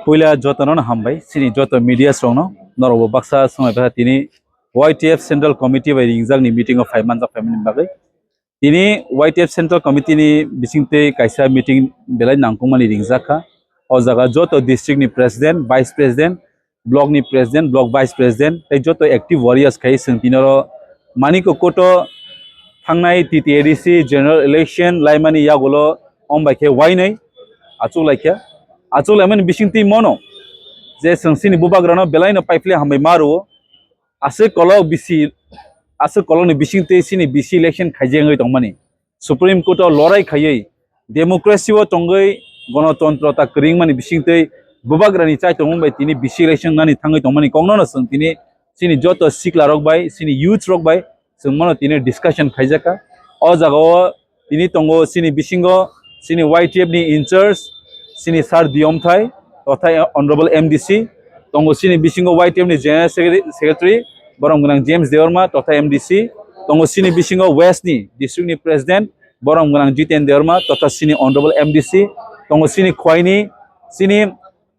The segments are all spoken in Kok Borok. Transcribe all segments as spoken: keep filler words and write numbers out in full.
Puila jotono no hambai, chini joto media rokno, norokbo baksa swngwi bakha tini Y T F Central Committee bai ringjakni meeting o phai manjak phaimani bagwi. Tini Y T F Central Committee ni bisingtwi kaisa meeting belai nangkukmani ringjak kha. O jaga joto district ni president, vice president, block ni president, block vice president, tei joto active warriors khai chwng tini oro Manikya Koto thangnai T T A D C general election laimani yagulo om bai khe wainwi achuk laikha. Achuk laimani bisingtwi mono je chwng chini bubagrano belaino paiphle hambai ma rwo. Aswk kolok bisi, aswk kolokni bisingtwi chini B C election khaijak wngwi tongmani. Supreme Court o lorai khaiwi democracy o tongwi gonotontro ta kwrwngmani bisingtwi bubagrani chaitongmung bai tini B C election nani thangwi tongmani kokno no chwng tini chini joto sikla rok bai, chini youth rok bai chwng mano tini discussion khaijakha. O jaga o tini tongo chini bisingo chini Y T F ni in charge chini Sir Diyomthai totha Honorable M D C, tongo chini bisingo Y T F ni General Secretary, Secretary borom gwnang James Debbarma totha M D C, tongo chini bisingo West ni district ni President borom gwnang Jiten Debbarma totha chini Honorable M D C, tongo chini Khwaini chini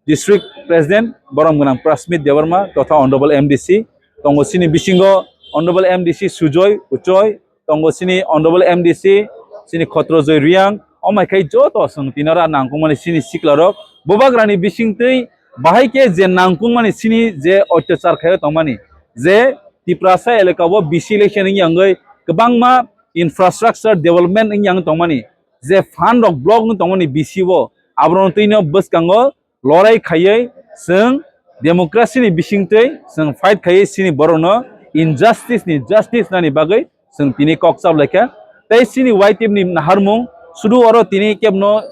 District President borom gwnang Prasmit Debbarma totha Honorable M D C, tongo chini bisingo Honorable M D C Sujoy Uchoi, tongo chini Honorable M D C chini Khotrojoy Riang, omai khai joto chwng tini oro nangkukmani chini sikla rok bubagrani bisingtwi bahai khe je nangkukmani chini je otyachar khaio tongmani je Tiprasa elaka o B C election wngya wngwi kwbangma infrastructure development wngya wngwi tongmani je fund rok block wngwi tongmani B C o aborok twino bwskango lorai khaiwi chwng democracy ni bisingtwi chwng fight khaiwi chini borokno injustice ni justice nani bagwi chwng tini kok chap laikha. Tei chini Y T F ni naharmung sudu oro tini kebno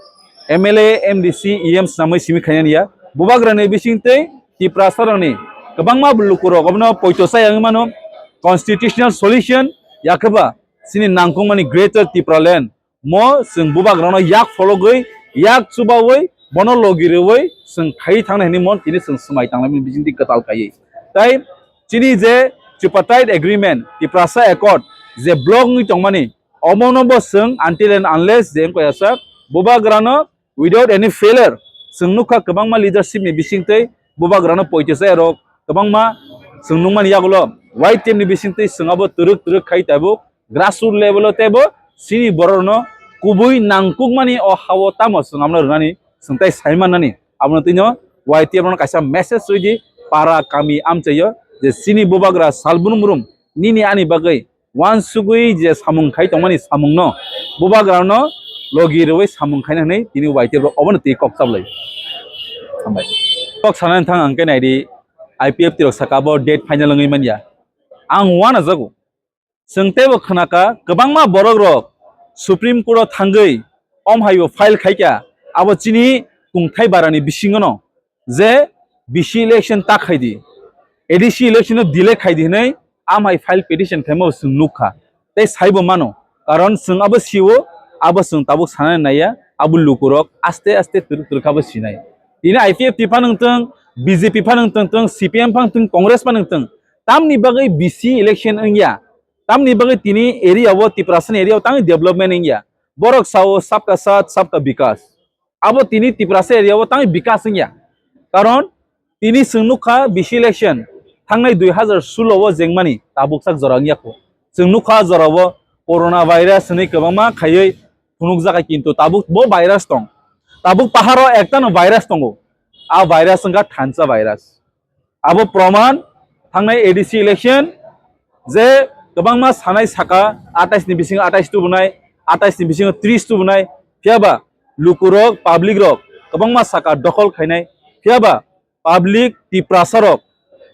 M L A, M D C, E M swnamwi simi khainani ya. Bubagrani bisingtwi Tiprasa rokni kwbangma lukurok obono poito chaya wngwi mano constitutional solution yakheba chini nangkukmani Greater Tipraland mo chwng bubagrano yak phologwi, yak chubawi, bono logi rwwi chwng khaiwi thangnai hwnwi mo tini chwng swmai tanglaimani bisingtwi kwtal khaiwi. Tai chini je Tripartite Agreement, Tiprasa Accord, je block wngwi tongmani, omono bo chwng until and unless je wngkha ya sak bubagrano without any failure, chwng nukha kwbangma leadership ni bisingtwi bubagrano poito chaya rok kwbangma chwng nukmani yagulo Y T F ni bisingtwi chwng abo twrwk twrwk khai tabuk grassroot level o teibo chini borokno kubui nangkukmani o ha-o tamo chwng abono rwnani chwng tai sai mannani. Abono twino Y T F no kaisa message rwdi para kami amchaio je chini bubagra sal brum brum nini ani bagwi uansugwi je samung khai tongmani samungno bubagrano logi rwui samung khaina hwnwi tini Y T F rok obono twi kok chaplai. Hambai. Kok sanani thang ang khe naidi I P F T rok saka bo date final wngwi manya. Ang uanajago. Chwng teibo khwnakha kwbangma borok rok Supreme Court o thangwi om haibo file khaikha abo chini kungthai barani bisingono je B C election ta khaidi, A D C election no delay khaidi hwnwi amhai file petition khaima bo chwng nukha tei saibo mano, karon chwng abo sio, abo chwng tabuk sanani naiya, abo lukurok aste aste twrwk twrwk kha bo sinai. Tini I P F T phano wngtwng, B J P phano wngtwng, C P M phano wngtwng, Congress phano wngtwng, tamni bagwi B C election wngya, tamni bagwi tini area o, Tiprasani area o tangwi development wngya, borok sao sabka saath sabka bikas. Abo tini Tiprasa area o tangwi bikas wngya. Karon tini chwng nukha B C election thangnai dui hazar sulo o jengmani tabuk sak jora wngya kho. Chwng nukha jora o corona virus hwnwi kwbangma khaiwi phunukjakha kintu tabuk bo virus tong. Tabuk paharo ektano virus tongo. A virus wngkha thansa virus. Abo proman thangnai A D C election je kwbangma sanai saka atais ni bisingo atais tubunai, atais ni bisingo tris tubunai, phiyaba lukurok, public rok kwbangma saka dokhol khainai, phiyaba public Tiprasa rok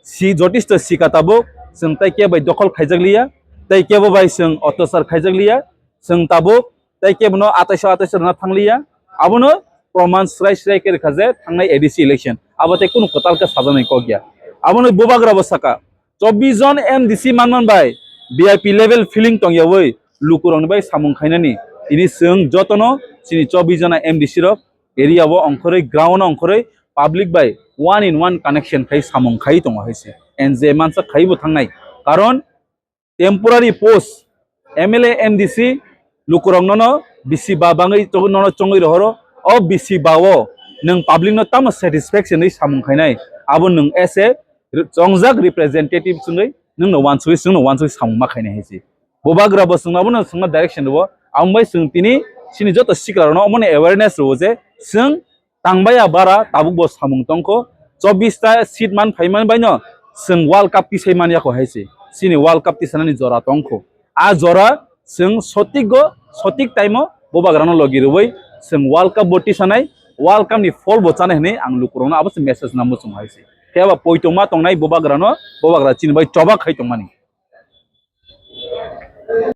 si jotisto sika tabuk chwng tai kebo bai dokhol khaijak liya, tai kebo bai chwng otyachar khaijak liya, chwng tabuk tei kebono atais o atais o rwna thangliya. Abono proman srai srai khe rwkha je thangnai A D C election abo tei kunu kwtal khe sajaknai kok ya. Abono bubagra bo saka, chobbish jon M D C manman bai V I P level feeling tongyawi lukurokni bai samung khainani. Tini chwng jotono chini chobbish jona M D C rok area o ongkhorwi, ground o ongkhorwi public bai one in one connection khai samung khai tongo hai se. N J mansa khai bo thangnai. Karon temporary post, M L A, M D C lukurok nono bisi ba bangwi to-, nono chongwi rohoro. O bisi ba o Nwng public no tamo satisfaction wi samung khainai, abo nwng as a re-, chongjak representative chwngwi nwngno wansugwi, chwngno wansugwi samung ma khainai hai se. Bubagra bo chwngno abono chwngno direction rwo, aboni bai chwng tini chini joto sikla rokno omono awareness rwo je chwng tangbaya bara tabuk bo samung tongkho, chobbish ta seat man phaiman baino chwng World Cup tisai man yakho hai se. Chini World Cup tisanani jora tongkho. A jora chwng sotik go, sotik time o Bubagrano logi rwui chwng World Cup bo tisanai, World Cup ni phol bo chanai hwnwi ang lukurokno abo se message nang muchung hai se. Phiya ba poitongma tongnai Bubagrano, Bubagra chini bai choba khai tongmani.